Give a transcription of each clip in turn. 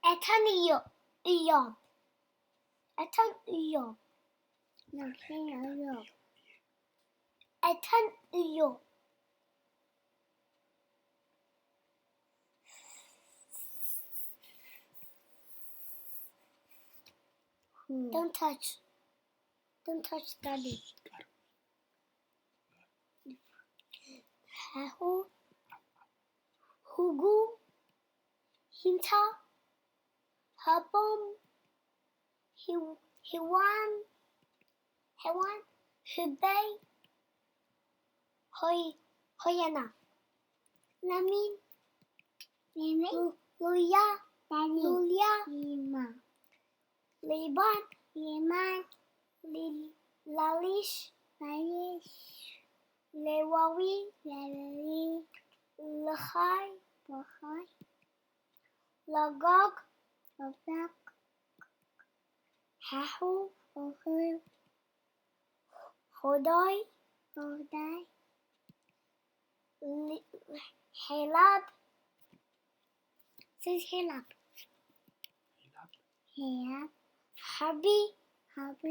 እተን እዮ-፣ እዮም። እተን እዮም። እተን እዮም። Don't touch. Don't touch, Daddy. ሃሁ፣ ሁጉ፣ ሂንታ፣ ሃቦም፣ ሂው-፣ ሂዋን፣ ሄዋን፣ ህበይ፣ ሆይ-፣ ሆየና፣ ለሚን፣ ለሚን፣ ሉ-፣ ሉያ፣ ለሚን፣ ሉልያ፣ ሊማ፣ ሊባን፣ ሊማን፣ ሊ-፣ ላሊሽ፣ ላሊሽ፣ ሌዋዊ፣ ሌዋዊ፣ ልኻይ፣ ልኻይ፣ ላጋግ፣ ላጋግ፣ ሃሁ፣ ሃሁ፣ ሆዳይ፣ ሆዳይ፣ ሊ-፣ ሄላብ፣ ሄላብ፣ ሄላብ፣ ሓቢ፣ ሓቢ፣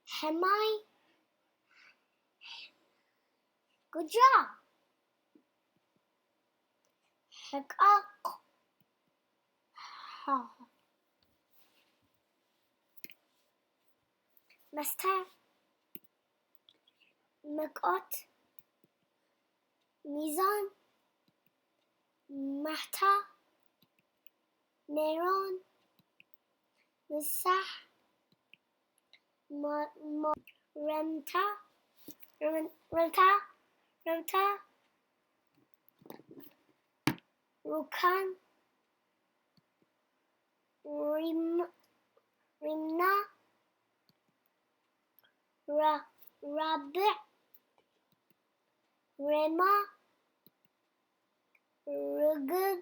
ሕማይ፣ ጉጃ፣ ሕቃቕ፣ ሃ-፣ መስተ፣ መቆት፣ ሚዛን፣ ማሕታ፣ ሜሮን፣ ምሳሕ፣ ሞ-፣ ሞ-፣ ረምታ፣ ረም-፣ ረምታ፣ ረምታ፣ ሩካን፣ ሪም-፣ ሪምና፣ ራ-፣ ራብዕ፣ ሬማ፣ ርግብ፣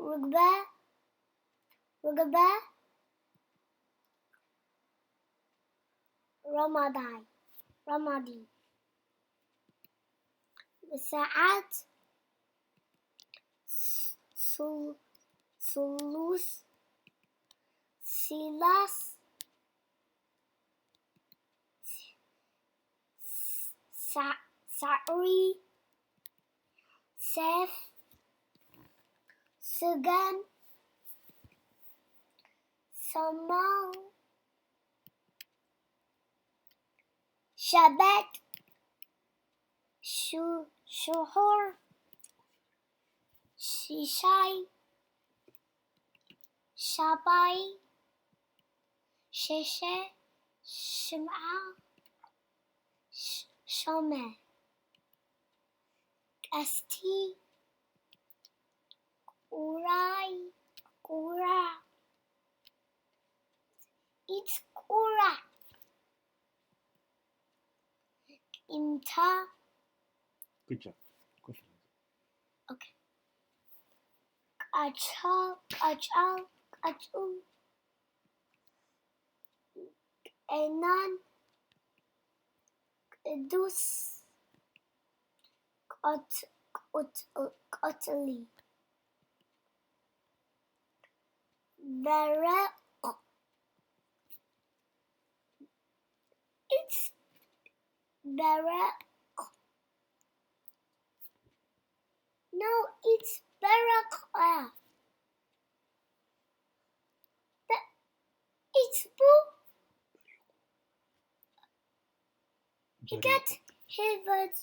ርግበ፣ ርግበ፣ ረማዳይ፣ ረማዲ፣ ሰዓት፣ ስ-፣ ሱል-፣ ሱሉስ፣ ሲላስ፣ ሳ-፣ ሳዕሪ፣ ሰፍ፣ ስገም፣ ሰማው፣ ሸበጥ፣ ሹ-፣ ሽሑር፣ ሽሻይ፣ ሻባይ፣ ሸሸ፣ ሽምዓ፣ ሽ-፣ ሾመ፣ ቀስቲ፣ ቁራይ፣ ቁራ፣ ኢት ቁራ፣ ቂምታ፣ Good job. ኮፍ በል። ኦኬ። ቃጫ፣ ቃጫ፣ ቃጭል፣ ቀናን፣ ቅዱስ፣ ቆት-፣ ቆት-፣ ቆጽሊ፣ በረቕ፣ it's በረቕ፣ no, it's በረቕ፣ በ-፣ it's ቡ-፣ He got hit, but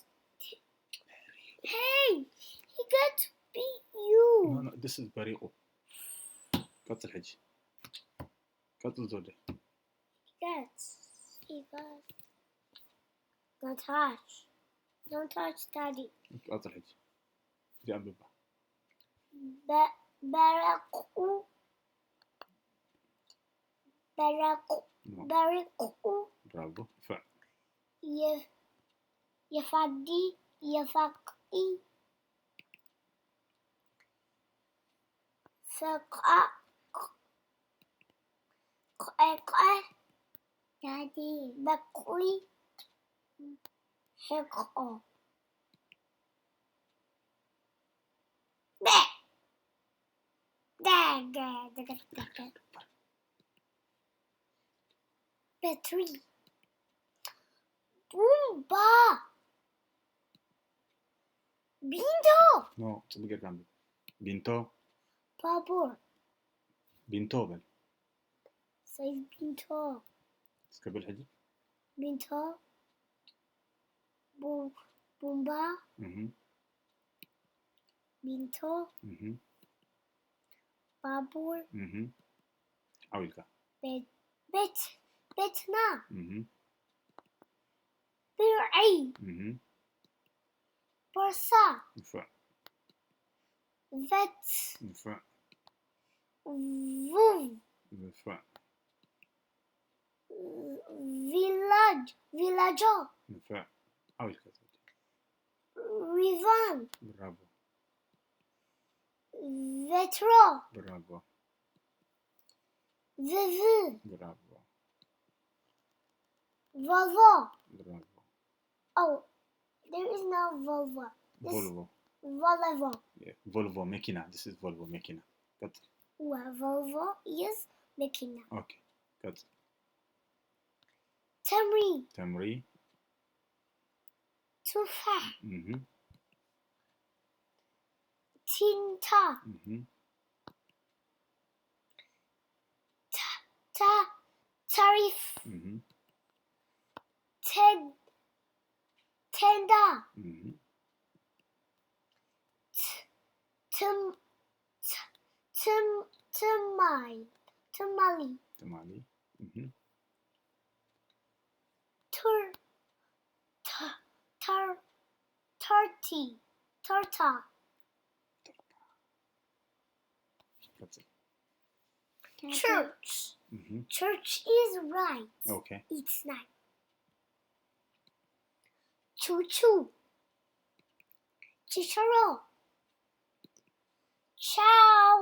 hey, he got beat you. No, no, this is በሪቑ። ቀጽል ሕጂ። ቀጽል ዘውደ። He got, he got, don't touch. Don't touch, Daddy. ቀጽል ሕጂ። እዚኣ ኣንብባ። በ-፣ በረቑ፣ በረቑ፣ No. በሪቑ፣ ብራቮ። ፈ- የ-፣ የፋዲ፣ የፋቂ፣ ፈቃቕ፣ ቐቐ፣ ዳዲ፣ በቁሊ፣ ሕቆ። በ-፣ በ-፣ በትሪ። ቡምባ። ቢንቶ። ኖ፣ ጽቡቅ ጌርካ ኣንብብ። ቢንቶ። ባቡር። ቢንቶ በል። ሰይ ቢንቶ። እስከ በል ሕጂ። ቢንቶ። ቡ- ቡምባ። እህ ቢንቶ። እህ ባቡር። እህ ዓው ኢልካ። ቤት ቤት ቤትና። እህ ብርዒ። እህ ቦርሳ። ንፉዕ በት። ንፉዕ ቡብ። ንፉዕ ቪላጅ ቪላጆ። ንፉዕ ዓው ኢልካ። ሪቫን። ብራቮ ቬትሮ። ብራቮ ቭቭ። ብራቮ ቮልቮ። ብራቮ። Oh, there is no Volvo. This ቮልቮ Volvo. ቮልቮ መኪና። This is ቮልቮ መኪና። ቀጽል። Well, Volvo is መኪና። ኦኬ ቀጽል። ተምሪ። ተምሪ። ቱፋሕ። እህ ቲንታ። እህ ታ ታሪፍ። እህ ቴን- ቴንዳ። እህ ትም ትም ትማይ ትማሊ። ትማሊ። እህ ቱር ታ- ታር ታርቲ ቶርታ። ቀጽል። Church. እህ Church is right. ኦኬ It's night. ቹቹ። ችችሮ። ቻው።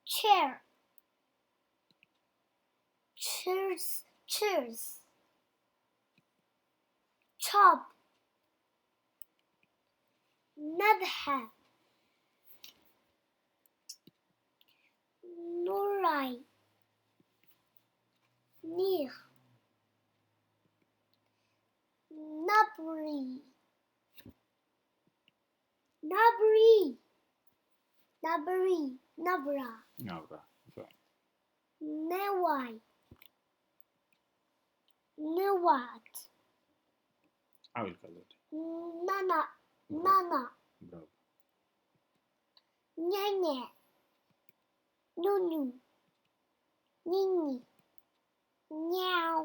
Chair. Cheers. Cheers. Chop. ነብሐ። ኑራይ። ኒኽ። ናብሪ። ናብሪ። ናብሪ። ናብራ። ናብራ። ንፉዕ። ነዋይ። ንዋት። ዓው ኢልካ ዘሎ። ናና። ናና። ብራቮ። ኛኛ። ኑኑ። ኒኒ። ኛው።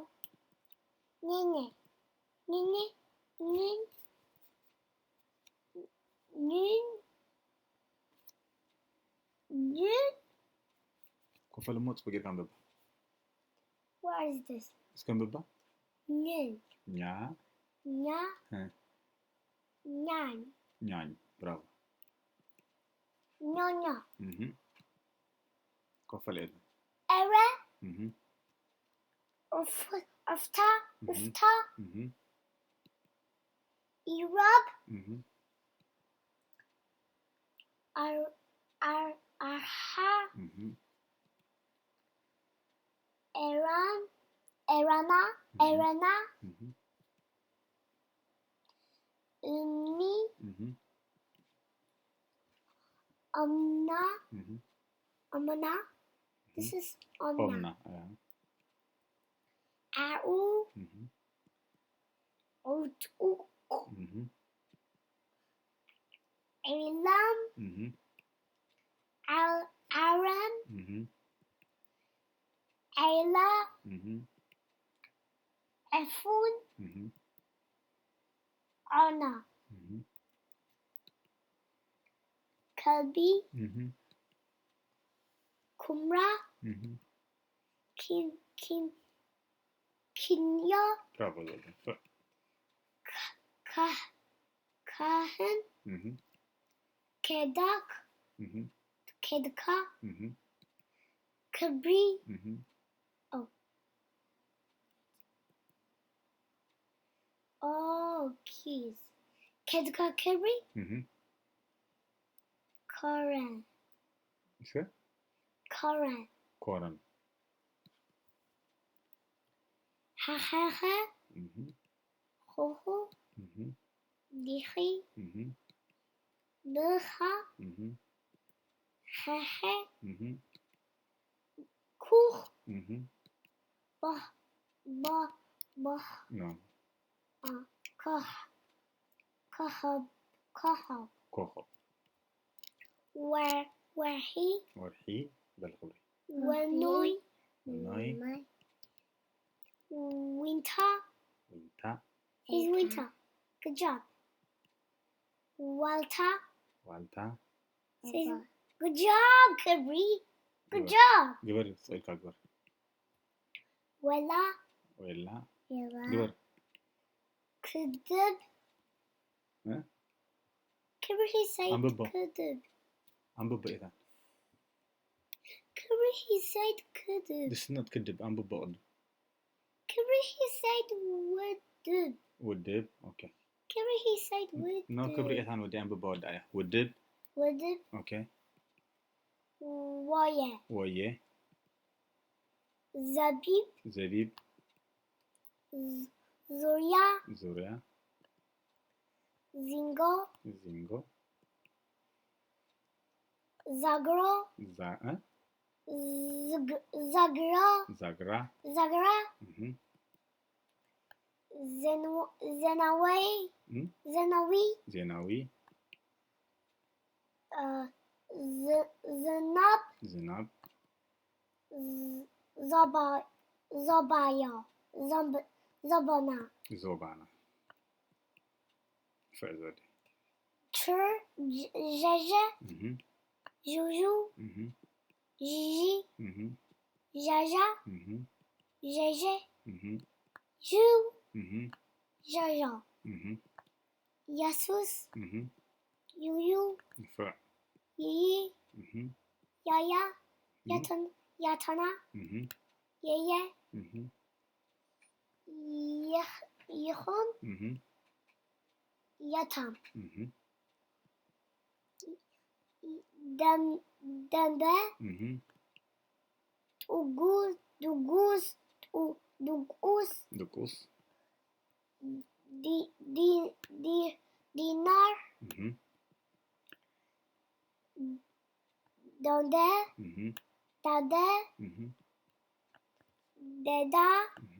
ኛኛ። ኒኒ። ኒን። ኒን። ኒን። ኮፈል እሞ ጽቡቅ ጌርካ ኣንብባ። What is this? እስከ ኣንብባ። ኒን። ኛ ኛ። እ። ኛኝ። ኛኝ። ብራቮ። ኛኛ። እህ ኮፈል ኤለ። ኤረ። እህ ኡፍ- ኡፍታ። እህ ኡፍታ። እህ ኢሮብ። እህ ኣር- ኣር- ኣርሓ። እህ ኤራን። ኤራና። ኤረና። እህ እኒ። እህ ኦምና። እህ ኦምና። This is ኦምና። ኦምና። ያ። ኣኡ። እህ ኡቱቁ። እህ ዒላም። እህ ዓል- ዓረም። እህ ዒላ። እህ ዕፉን። እህ ዖና። እህ ከልቢ። እህ ኩምራ። እህ ኪን- ኪን- ኪንዮ። ብራቮ ዘለ። ካህ- ካህን። እህ ከዳክ። እህ ከድካ። እህ ክብሪ። እህ ኦኪስ። ከድካ ክብሪ። እህ ኮረን። እሺ። ኮረን። ኮረን። ሓሓኸ። እህ። ኹኹ። እህ። ዲኺ። እህ። ብኻ። እህ። ሓሐ። እህ። ኩኽ። እህ። ባህ። ባህ። ባህ። ኖ። ኣ፣ ኮኽ። ኮኸብ። ኮኸብ። ኮኸብ። ወር-፣ ወርሒ። ወርሒ። በል ክብሪ። ወኖይ። ወኖይ። ዊንታ። ዊንታ። He's winter. Good job. ዋልታ። ዋልታ። Says, good job, ክብሪ. Good ግበር። Job. ግበር፣ ስቕ ኢልካ ግበር። ወላ። ወላ። ወላ። ግበር። ክድብ። እ? ክብሪ፣ he said ኣንብቦ። ክድብ። ኣንብቦ ኢታን። ክብሪ፣ he said ክድብ። This is not ክድብ፣ ኣንብቦ ቅድም። ክብሪ፣ he said ውድብ። ውድብ፣ ኦኬ። ክብሪ፣ he said ውድብ። ኖ፣ ክብሪ ኤታን ወዲ ኣንብባ ወዳእያ። ውድብ። ውድብ። ኦኬ። ወየ። ወየ። ዘቢብ። ዘቢብ። ዙ-፣ ዙርያ። ዙርያ። ዚንጎ። ዚንጎ። ዛግሮ። ዛ-፣ እ? ዝግ-፣ ዛግሮ። ዛግራ። ዛግራ። እህ። ዘንው-፣ ዘናወይ። እም? ዘናዊ። ዜናዊ። እ፣ ዝ-፣ ዝናብ። ዝናብ። ዝ-፣ ዞባ-፣ ዞባዮ። ዞብ-፣ ዞባና። ዞባና። ፍዕ ዘዴ። ችር፣ ዥ-፣ ዠዠ። እህ። ዥውዥ። እህ። ዥ-፣ እህ። ዣ-፣ ዣ-፣ እህ። ዠ-፣ ዠ-፣ እህ። ዥው፣ እህ። ዣ-፣ ዣ-። እህ። ያሱስ፣ እህ። ዩዩ፣ ይፍዕ። ይይ፣ እህ። ያያ፣ እህ። ያተን-፣ ያተና፣ እህ። የየ፣ እህ። ይኽ-፣ ይኹን፣ እህ። ያታም። እህ። ደም-፣ ደንበ፣ እህ። ጥጉ-፣ ድጉስ፣ ጡ-፣ ድቁስ፣ ድቁስ። ዲ-፣ ዲ-፣ ዲ-፣ ዲናር። እህ። ዶንደ። እህ። ዳደ። እህ። ደዳ። እህ።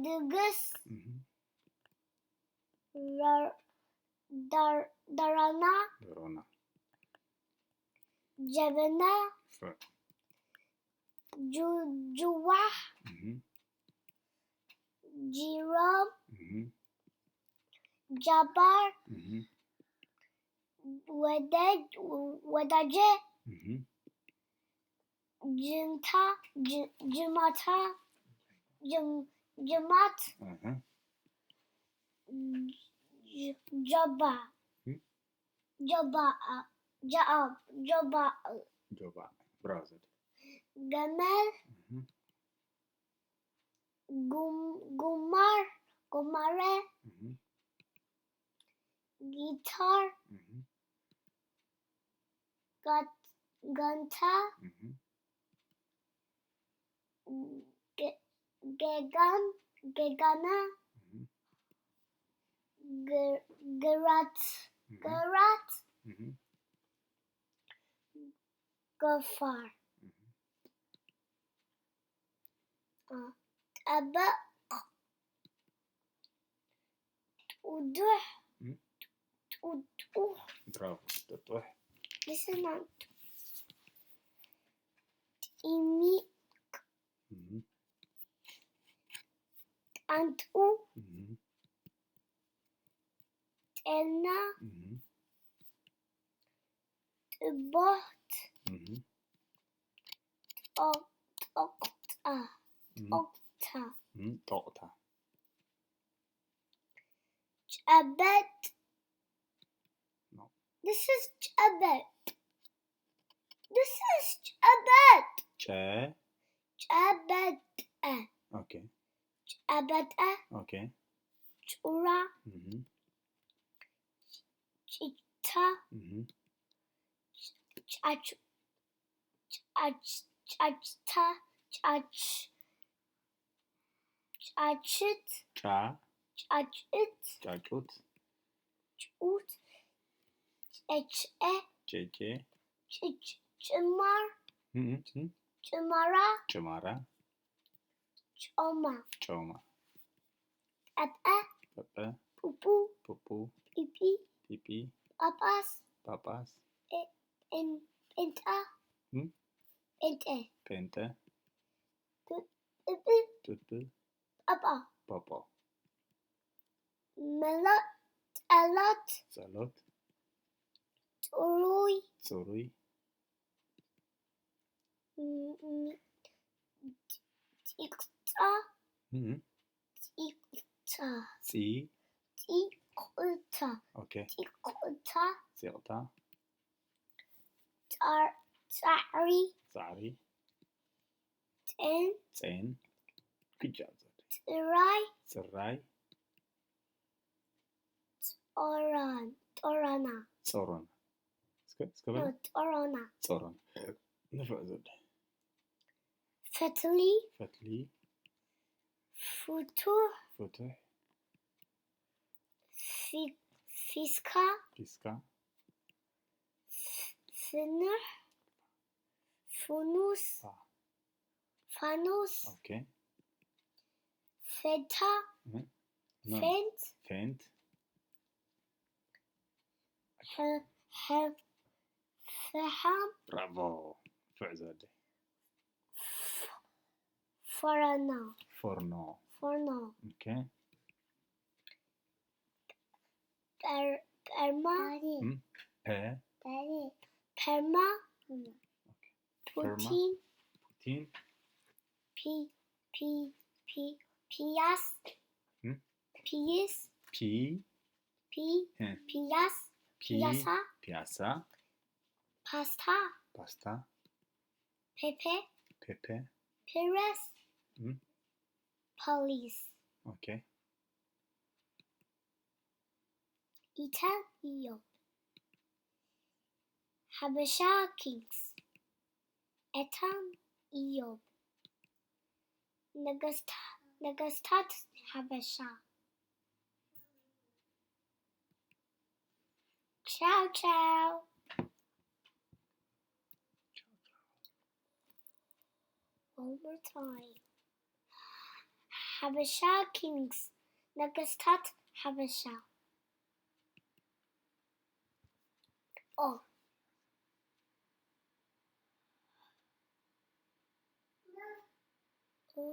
ድግስ። እህ። ረ-፣ ዳር-፣ ዳራና። ዳራና። ጀበና። ፈ-፣ ጁ-፣ ጅዋሕ። እህ። ጂሮም። እህ። ጃባር። እህ። ወደጅ-፣ ወዳጀ። እህ። ጅንታ፣ ጅ-፣ ጅማታ፣ ጅም-፣ ጅማት፣ እህ። ጅ-፣ ጀባ፣ እህ። ጀባ፣ ጃ-፣ ጀባ፣ ጆባ። ብራቮ ዘዴ። ገመል፣ እህ። ጉም-፣ ጉማር፣ ጉማረ፣ እህ። ጊታር፣ እህ። ጋት-፣ ጋንታ፣ እህ። ገ-፣ ገጋን፣ ገጋና፣ እህ። ግ-፣ ግራት፣ እህ። ግራት፣ እህ። ገፋር። እህ። አ፣ ጠበቕ፣ ጡዱሕ፣ እም? ጡጡሕ። ብራቮ፣ ጡጡሕ። ልስና፣ ጢሚቅ፣ እም። ጣንጡ፣ እም። ጤልና፣ እም። ጥቦት፣ እም። ጦ-፣ ጦቅጣ፣ እም። ጦቅታ። እም፣ ጦቅታ። ጨበጥ። No. This is ጨበጥ። This is ጨበጥ። ጨ-፣ ጨበጠ። ኦኬ። ጨበጠ። ኦኬ። ጩራ። እህ። ጭታ። እህ። ጭ-፣ ጫጭ ጫጭ ጫጭታ ጫጭ ጫጭት ጫ ጫጭት ጫጩት ጩት ጨጭኤ ጨጨ ጭጭ ጭማር እም፣ እም፣ ጭማራ ጭማራ ጮማ ጮማ ጠጠ ጠጠ ጡጡ ጡጡ ጲጲ ጢጢ ጳጳስ ጳጳስ ጴን- ጴንጣ እም? ጴንጠ ጴንጠ ጡጡ ጡጡ ጳጳ ጳጳ መላእ ጸሎት ጸሎት ጥሩይ ጽሩይ ም- ም- ጢቅጣ እም፣ ጢቅታ ጺ ጢቅታ ኦኬ ጢቅታ ጺቕታ ጻር- ጻዕሪ ጻዕሪ ጤን ጼን ግጃ ጥራይ ጽራይ ጦራን ጦራና ጾሮና እስከ እስከ በለ ጦራና ጾሮና ንፍዕ ዘደ ፈትሊ ፈትሊ ፍቱሕ ፍቱሕ ፊ- ፊስካ ፊስካ ፍንሕ ፍኑስ ፋ ፋኑስ ኦኬ ፈታ ኖ ፌንት ፌንት ሐ- ሐ- ፈሓም ብራቮ ንፍዕ ዘደ ፈረና ፎርኖ ፎርኖ ኦኬ ፐር- ፐርማ እም፣ ፐ ፐርማ ፐርማ ፑቲን ፑቲን ፒ ፒ ፒ ፒያስ እም? ፒይስ ፒ ፒ እ፣ ፒያስ ፒ ፒያሳ ፒያሳ ፓስታ ፓስታ ፔፔ ፔፔ ፒረስ እም፣ ፖሊስ ኦኬ ኢተን ኢዮብ ሓበሻ ኪንግስ ኤታን ኢዮብ ነገስታ- ነገስታት ሓበሻ ቻው ቻው One more time. ሓበሻ ኪንግስ ነገስታት ሓበሻ ኦ ኦ